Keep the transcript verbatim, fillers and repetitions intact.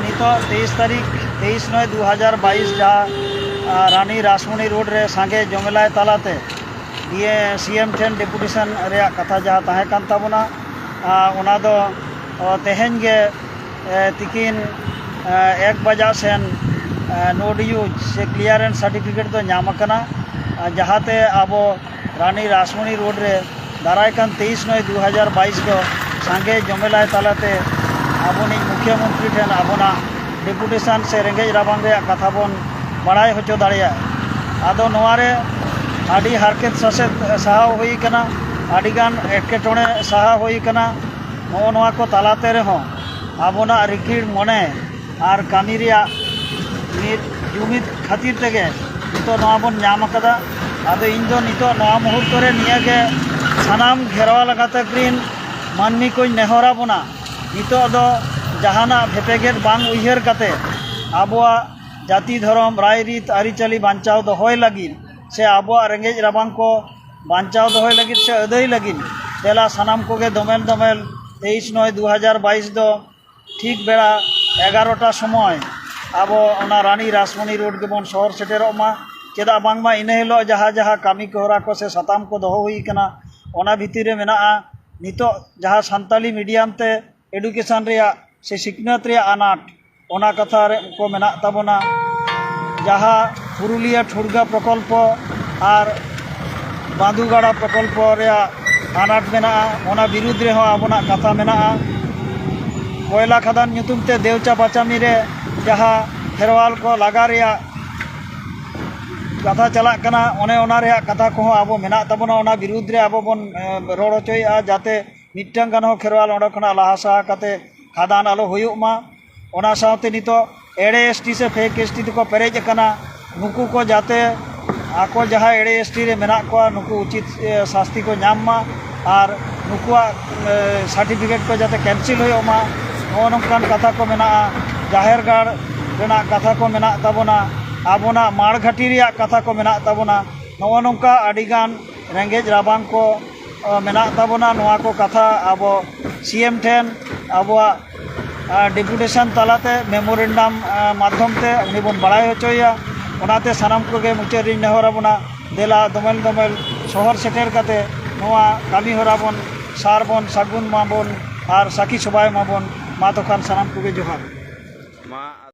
ᱱᱤᱛᱚᱜ ᱛᱮᱭᱤᱥ ᱛᱟᱹᱨᱤᱠᱷ, ᱛᱮᱭᱤᱥ ᱱᱚᱭ ᱫᱩ ᱦᱟᱡᱟᱨ ᱵᱟᱭᱤᱥ, ᱡᱟᱦᱟᱸ ᱟᱸ, ᱨᱟᱱᱤ ᱨᱟᱥᱢᱚᱱᱤ ᱨᱳᱰ ᱨᱮ ᱥᱟᱸᱜᱮ ᱡᱚᱢᱮᱞᱟᱭ ᱛᱟᱞᱟᱛᱮ ᱰᱤ ᱮ ᱥᱤ ᱮᱢ ᱴᱷᱮᱱ ᱰᱮᱯᱩᱴᱮᱥᱚᱱ ᱨᱮᱭᱟᱜ ᱠᱟᱛᱷᱟ ᱡᱟᱦᱟᱸ ᱛᱟᱦᱮᱸ ᱠᱟᱱ ᱛᱟᱵᱚᱱᱟ, ᱟᱸ, ᱚᱱᱟ ᱫᱚ, ᱚ, ᱛᱮᱦᱮᱧ ᱜᱮ, ᱮ, ᱛᱤᱠᱤᱱ, ᱮ, ᱮᱠ ᱵᱟᱡᱟᱜ ᱥᱮᱱ, ᱮ, ᱱᱳ ᱰᱤᱭᱩᱡᱽ ᱥᱮ ᱠᱞᱤᱭᱟᱨᱮᱱᱥ ᱥᱟᱨᱴᱤᱯᱷᱤᱠᱮᱴ ᱫᱚ ᱧᱟᱢ ᱟᱠᱟᱱᱟ, ᱟᱨ ᱡᱟᱦᱟᱸᱛᱮ ᱟᱵᱚ ᱨᱟᱱᱤ ᱨᱟᱥᱢᱚᱱᱤ ᱨᱳᱰ ᱨᱮ ᱫᱟᱨᱟᱭ ᱠᱟᱱ ᱛᱮᱭᱤᱥ ᱱᱚᱭ ᱫᱩ ᱦᱟᱡᱟᱨ ᱵᱟᱭᱤᱥ ᱫᱚ ᱥᱟᱸᱜᱮ ᱡᱚᱢᱮᱞᱟᱭ ᱛᱟᱞᱟᱛᱮ ᱟᱵᱚᱱᱤᱡ ᱢᱩᱠᱷᱭᱟᱹ ᱢᱚᱱᱛᱨᱤ ᱴᱷᱮᱱ ᱟᱵᱚᱱᱟᱜ ᱰᱮᱯᱩᱴᱮᱥᱚᱱ ᱥᱮ ᱨᱮᱸᱜᱮᱡ ᱨᱟᱵᱟᱝ ᱨᱮᱭᱟᱜ ᱠᱟᱛᱷᱟ ᱵᱚᱱ ᱵᱟᱲᱟᱭ ᱦᱚᱪᱚ ᱫᱟᱲᱮᱭᱟᱜᱼᱟ᱾ ᱟᱫᱚ ᱱᱚᱣᱟ ᱨᱮ ᱟᱹᱰᱤ ᱦᱟᱨᱠᱮᱛ ᱥᱟᱥᱮᱛ ᱥᱟᱦᱟᱣ ᱦᱩᱭ ᱠᱟᱱᱟ, ᱟᱹᱰᱤᱜᱟᱱ ᱮᱴᱠᱮᱴᱚᱬᱮ ᱥᱟᱦᱟᱣ ᱦᱩᱭ ᱠᱟᱱᱟ᱾ ᱱᱚᱜᱼᱚ ᱱᱚᱣᱟ ᱠᱚ ᱛᱟᱞᱟᱛᱮ ᱨᱮᱦᱚᱸ ᱟᱵᱚᱱᱟᱜ ᱨᱤᱠᱤᱲ ᱢᱚᱱᱮ ᱟᱨ ᱠᱟᱹᱢᱤ ᱨᱮᱭᱟᱜ ᱢᱤᱫ ᱡᱩᱢᱤᱫ ᱠᱷᱟᱹᱛᱤᱨ ᱛᱮᱜᱮ ᱱᱤᱛᱚᱜ ᱱᱚᱣᱟ ᱵᱚᱱ ᱧᱟᱢ ᱟᱠᱟᱫᱟ᱾ ᱟᱫᱚ ᱤᱧ ᱫᱚ ᱱᱤᱛᱚᱜ ᱱᱚᱣᱟ ᱢᱩᱦᱩᱨᱛᱚ ᱨᱮ ᱱᱤᱭᱟᱹ ᱜᱮ ᱥᱟᱱᱟᱢ ᱜᱷᱮᱨᱣᱟᱞ ᱜᱟᱛᱟᱠ ᱨᱤᱱ ᱢᱟᱹᱱᱢᱤ ᱠᱚᱧ ᱱᱮᱦᱚᱨ ᱟᱵᱚᱱᱟ, ᱱᱤᱛᱚᱜ ᱫᱚ ᱡᱟᱦᱟᱱᱟᱜ ᱵᱷᱮᱯᱮᱜᱮᱫ ᱵᱟᱝ ᱩᱭᱦᱟᱹᱨ ᱠᱟᱛᱮ ᱟᱵᱚᱣᱟᱜ ᱡᱟᱹᱛᱤ, ᱫᱷᱚᱨᱚᱢ, ᱨᱟᱭᱨᱤᱛ, ᱟᱹᱨᱤᱪᱟᱹᱞᱤ ᱵᱟᱧᱪᱟᱣ ᱫᱚᱦᱚᱭ ᱞᱟᱹᱜᱤᱫ ᱥᱮ ᱟᱵᱚᱣᱟᱜ ᱨᱮᱸᱜᱮᱡ ᱨᱟᱵᱟᱝ ᱠᱚ ᱵᱟᱧᱪᱟᱣ ᱫᱚᱦᱚᱭ ᱞᱟᱹᱜᱤᱫ ᱥᱮ ᱟᱹᱫᱟᱹᱭ ᱞᱟᱹᱜᱤᱫ ᱫᱮᱞᱟ ᱥᱟᱱᱟᱢ ᱠᱚᱜᱮ ᱫᱚᱢᱮᱞ ᱫᱚᱢᱮᱞ ᱛᱮᱭᱤᱥ ᱱᱚᱭ ᱫᱩ ᱦᱟᱡᱟᱨ ᱵᱟᱭᱤᱥ ᱫᱚ ᱴᱷᱤᱠ ᱵᱮᱲᱟ ᱮᱜᱟᱨᱚᱴᱟ ᱥᱚᱢᱚᱭ ᱟᱵᱚ ᱚᱱᱟ ᱨᱟᱱᱤ ᱨᱟᱥᱢᱚᱱᱤ ᱨᱳᱰ ᱜᱮᱵᱚᱱ ᱥᱚᱦᱚᱨ ᱥᱮᱴᱮᱨᱚᱜ ᱢᱟ᱾ ᱪᱮᱫᱟᱜ ᱵᱟᱝᱢᱟ ᱤᱱᱟᱹ ᱦᱤᱞᱳᱜ ᱡᱟᱦᱟᱸ ᱡᱟᱦᱟᱸ ᱠᱟᱹᱢᱤ ᱠᱚ ᱦᱚᱨᱟ ᱠᱚ ᱥᱮ ᱥᱟᱛᱟᱢ ᱠᱚ ᱫᱚᱦᱚ ᱦᱩᱭ ᱠᱟᱱᱟ, ᱚᱱᱟ ᱵᱷᱤᱛᱤᱨ ᱨᱮ ᱢᱮᱱᱟᱜᱼᱟ ᱱᱤᱛᱚᱜ ᱡᱟᱦᱟᱸ ᱥᱟᱱᱛᱟᱞᱤ ᱢᱤᱰᱤᱭᱟᱢ ᱛᱮ ᱮᱰᱩᱠᱮᱥᱚᱱ ᱨᱮᱭᱟᱜ ᱥᱮ ᱥᱤᱠᱷᱱᱟᱹᱛ ᱨᱮᱭᱟᱜ ᱟᱱᱟᱴ, ᱚᱱᱟ ᱠᱟᱛᱷᱟ ᱨᱮ ᱠᱚ ᱢᱮᱱᱟᱜ ᱛᱟᱵᱚᱱᱟ᱾ ᱡᱟᱦᱟᱸ ᱯᱩᱨᱩᱞᱤᱭᱟᱹ ᱴᱷᱩᱲᱜᱟ ᱯᱨᱚᱠᱚᱞᱯᱚ ᱟᱨ ᱵᱟᱸᱫᱩᱜᱟᱲᱟ ᱯᱨᱚᱠᱚᱞᱯᱚ ᱨᱮᱭᱟᱜ ᱟᱱᱟᱴ ᱢᱮᱱᱟᱜᱼᱟ, ᱚᱱᱟ ᱵᱤᱨᱩᱫᱽ ᱨᱮᱦᱚᱸ ᱟᱵᱚᱱᱟᱜ ᱠᱟᱛᱷᱟ ᱢᱮᱱᱟᱜᱼᱟ᱾ ᱠᱚᱭᱞᱟ ᱠᱷᱟᱫᱟᱱ ᱧᱩᱛᱩᱢ ᱛᱮ ᱫᱮᱣᱪᱟ ᱯᱟᱪᱟᱢᱤ ᱨᱮ ᱡᱟᱦᱟᱸ ᱠᱷᱮᱨᱣᱟᱞ ᱠᱚ ᱞᱟᱜᱟ ᱨᱮᱭᱟᱜ ᱠᱟᱛᱷᱟ ᱪᱟᱞᱟᱜ ᱠᱟᱱᱟ, ᱚᱱᱮ ᱚᱱᱟ ᱨᱮᱭᱟᱜ ᱠᱟᱛᱷᱟ ᱠᱚᱦᱚᱸ ᱟᱵᱚ ᱢᱮᱱᱟᱜ ᱛᱟᱵᱚᱱᱟ᱾ ᱚᱱᱟ ᱵᱤᱨᱩᱫᱽ ᱨᱮ ᱟᱵᱚ ᱵᱚᱱ, ᱮ, ᱨᱚᱲ ᱦᱚᱪᱚᱭᱮᱫᱼᱟ, ᱡᱟᱛᱮ ᱢᱤᱫᱴᱟᱝ ᱜᱟᱱ ᱦᱚᱸ ᱠᱷᱮᱨᱣᱟᱞ ᱚᱸᱰᱮ ᱠᱷᱚᱱᱟᱜ ᱞᱟᱦᱟ ᱥᱟᱦᱟ ᱠᱟᱛᱮ ᱠᱷᱟᱫᱟᱱ ᱟᱞᱚ ᱦᱩᱭᱩᱜ ᱢᱟ᱾ ᱚᱱᱟ ᱥᱟᱶᱛᱮ ᱱᱤᱛᱚᱜ ᱮᱲᱮ ᱮᱥ ᱴᱤ ᱥᱮ ᱯᱷᱮᱠ ᱮᱥ ᱴᱤ ᱛᱮᱠᱚ ᱯᱮᱨᱮᱡ ᱟᱠᱟᱱᱟ, ᱱᱩᱠᱩ ᱠᱚ ᱡᱟᱛᱮ ᱟᱠᱚ ᱡᱟᱦᱟᱸ ᱮᱲᱮ ᱮᱥ ᱴᱤ ᱨᱮ ᱢᱮᱱᱟᱜ ᱠᱚᱣᱟ, ᱱᱩᱠᱩ ᱩᱪᱤᱛ, ᱮ, ᱥᱟᱥᱛᱤ ᱠᱚ ᱧᱟᱢ ᱢᱟ ᱟᱨ ᱱᱩᱠᱩᱣᱟᱜ, ᱮ, ᱥᱟᱨᱴᱤᱯᱷᱤᱠᱮᱴ ᱠᱚ ᱡᱟᱛᱮ ᱠᱮᱱᱥᱮᱞ ᱦᱩᱭᱩᱜ ᱢᱟ᱾ ᱱᱚᱜᱼᱚ ᱱᱚᱝᱠᱟᱱ ᱠᱟᱛᱷᱟ ᱠᱚ ᱢᱮᱱᱟᱜᱼᱟ᱾ ᱡᱟᱦᱮᱨ ᱜᱟᱲ ᱨᱮᱱᱟᱜ ᱠᱟᱛᱷᱟ ᱠᱚ ᱢᱮᱱᱟᱜ ᱛᱟᱵᱚᱱᱟ, ᱟᱵᱚᱱᱟᱜ ᱢᱟᱲᱜᱷᱟᱴᱤ ᱨᱮᱭᱟᱜ ᱠᱟᱛᱷᱟ ᱠᱚ ᱢᱮᱱᱟᱜ ᱛᱟᱵᱚᱱᱟ᱾ ᱱᱚᱜᱼᱚ ᱱᱚᱝᱠᱟ ᱟᱹᱰᱤᱜᱟᱱ ᱨᱮᱸᱜᱮᱡ ᱨᱟᱵᱟᱝ ᱠᱚ, ᱮ, ᱢᱮᱱᱟᱜ ᱛᱟᱵᱚᱱᱟ᱾ ᱱᱚᱣᱟ ᱠᱚ ᱠᱟᱛᱷᱟ ᱟᱵᱚ ᱥᱤ ᱮᱢ ᱴᱷᱮᱱ, ᱟᱵᱚᱣᱟᱜ ᱰᱮᱯᱩᱴᱮᱥᱚᱱ ᱛᱟᱞᱟᱛᱮ, ᱢᱮᱢᱳᱨᱮᱱᱰᱟᱢ ᱢᱟᱫᱽᱫᱷᱚᱢ ᱛᱮ ᱩᱱᱤ ᱵᱚᱱ ᱵᱟᱲᱟᱭ ᱦᱚᱪᱚᱭᱮᱭᱟ᱾ ᱚᱱᱟᱛᱮ ᱥᱟᱱᱟᱢ ᱠᱚᱜᱮ ᱢᱩᱪᱟᱹᱫ ᱨᱤᱧ ᱱᱮᱦᱚᱨ ᱟᱵᱚᱱᱟ, ᱫᱮᱞᱟ ᱫᱚᱢᱮᱞ ᱫᱚᱢᱮᱞ ᱥᱚᱦᱚᱨ ᱥᱮᱴᱮᱨ ᱠᱟᱛᱮ ᱱᱚᱣᱟ ᱠᱟᱹᱢᱤ ᱦᱚᱨᱟ ᱵᱚᱱ ᱥᱟᱨ ᱵᱚᱱ ᱥᱟᱹᱜᱩᱱ ᱢᱟᱵᱚᱱ ᱟᱨ ᱥᱟᱹᱠᱷᱤ ᱥᱚᱵᱷᱟᱭ ᱢᱟᱵᱚᱱ᱾ ᱢᱟ ᱛᱚᱠᱷᱟᱱ ᱥᱟᱱᱟᱢ ᱠᱚᱜᱮ ᱡᱚᱦᱟᱨ᱾ ᱢᱟ